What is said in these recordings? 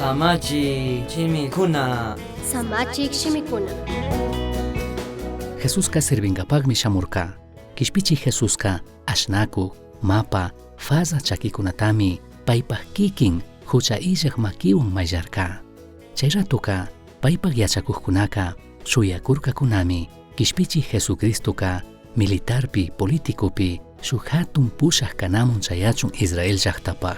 Samachik shimikuna. Samachik shimikuna. Jesusca sirvingapajmi shamurca. Quishpichij Jesusca ashnacuj, mapa, faza chaquicunatami paipaj quiquin jucha illaj maquihuan maillarca. Chai ratoca paipaj yachacujcunaca shuyacurcacunami Quishpichij Jesucristoca militarpi, politicopi shuj jatun pushaj canamun chayachun Israel llajtapaj.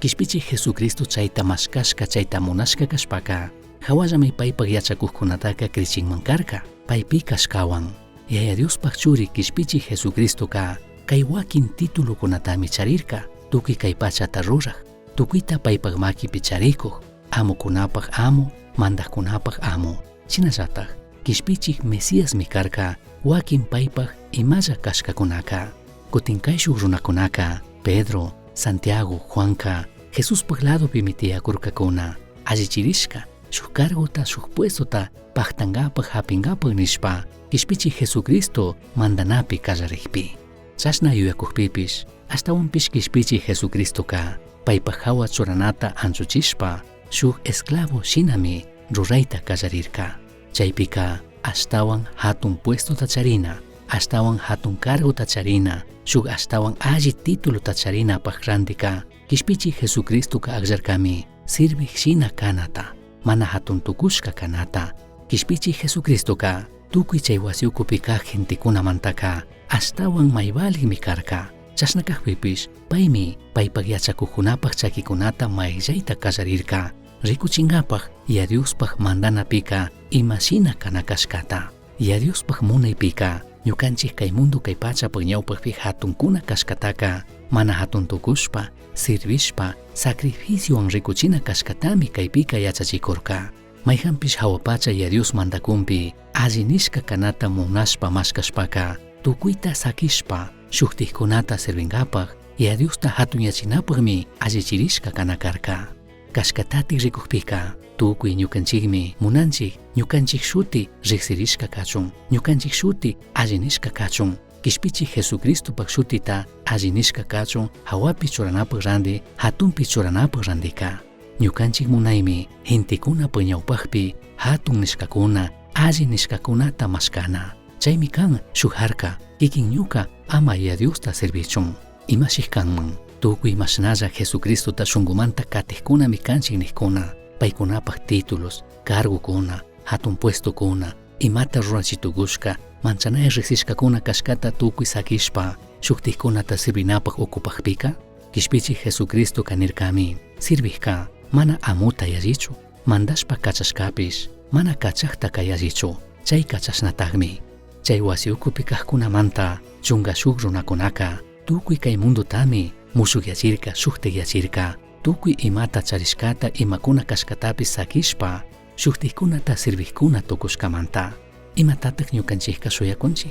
Quishpichij Jesucristo chaita mashcashca chaita munashca cashpaca, jahuallami paipaj yachacujcunataca crichinman carca, paipi cashcahuan. Yaya Diospaj Churi Quishpichij Jesucristoca cai huaquin titulocunatami charirca, tucui cai pachata ruraj, tucuita paipaj maquipi charicuj, amocunapaj amo, mandajcunapaj amo. Shinallataj, Quishpichij Mesiasmi carca, huaquin paipaj imalla cashcacunaca. Cutin caishuj runacunaca, Pedro, Santiago, Juanca, Jesuspaj ladopimi tiyacurcacuna, allichirishca, shuj cargota, shuj puestota pajtangapaj japingapaj nishpa, Quishpichij Jesucristo mandanapi callarijpi. Chashna yuyacujpipish, ashtahuanpish Quishpichij Jesucristoca, paipaj jahua churanata anchuchishpa, shuj esclavo shinami ruraita callarirca. Chaipica ashtahuan jatun puestota charina, ashtahuan jatun cargota charina, shuj ashtahuan alli titulota charinapaj randica, Quishpichij Jesucristoca agllarcami sirvij shina canata, mana jatun tucushca canata. Quishpichij Jesucristoca tucui chai huasi ucupi caj gentecunamantaca ashtahuan maivalijmi carca. Chashna cajpipish paimi paipaj yachacujcunapaj chaquicunata maillaita callarirca, ricuchingapaj Yaya Diospaj mandanapica ima shina cana cashcata. Yaya Diospaj munaipica ñucanchij cai mundo cai pachapaj ñaupajpi jatuncuna cashcataca mana jatun tucushpa, sirvishpa, sacrificiohuan ricuchina cashcatami caipica yachachicurca. Maijanpish jahua pacha Yaya Dios mandacunpi alli nishca canata munashpa mashcashpaca, tucuita saquishpa, shujtijcunata sirvingapaj, Yaya Diosta jatunyachinapajmi allichirishca cana carca. Cashcatatik ricujpica, tucui ñucanchijmi munanchij ñucanchij shuti rijsirishca cachun, ñucanchij shuti alli nishca cachun, Quishpichij Jesucristopaj shutita alli nishca cachun jahuapi churanapaj randi, jatunpi churanapaj randica. Ñucanchij munaimi gentecunapaj ñaupajpi jatun nishcacuna, alli nishcacunata mashcana. Chaimi can shuj jarca, quiquin ñuca ama Yaya Diosta sirvichun. Imashij canman, tucui mashnalla Jesucristota shungumanta catijcunami canchij nijcuna, paicunapaj títulos, cargocuna, jatun puestocuna, imata rurachitucushca, manchanai rijsishcacuna cashcata tucui saquishpa, shujtijcunata sirvinapaj ocupajpica, Quishpichij Jesucristoca nircami, sirvijca mana amota yallichu, mandashpa cachashcapish mana cachajtaca yallichu, chaica chashnatajmi. Chai huasi ucupi cajcunamanta chunga shuj runacunaca tucui cai mundotami mushujyachirca, shujtijyachirca, tucui imata charishcata imacuna cashcatapish saquishpa, shujtijcunata sirvijcuna tucushcamanta. Imatataj ñucanchijca shuyacunchij?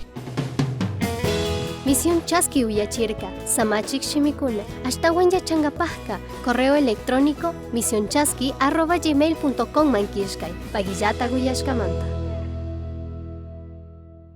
Misión Chaski uyachirca, Samachik shimikuna, ashtahuan yachangapajca, correo electrónico misionchaski@gmail.com man killkay, paguillata uyashcamanta.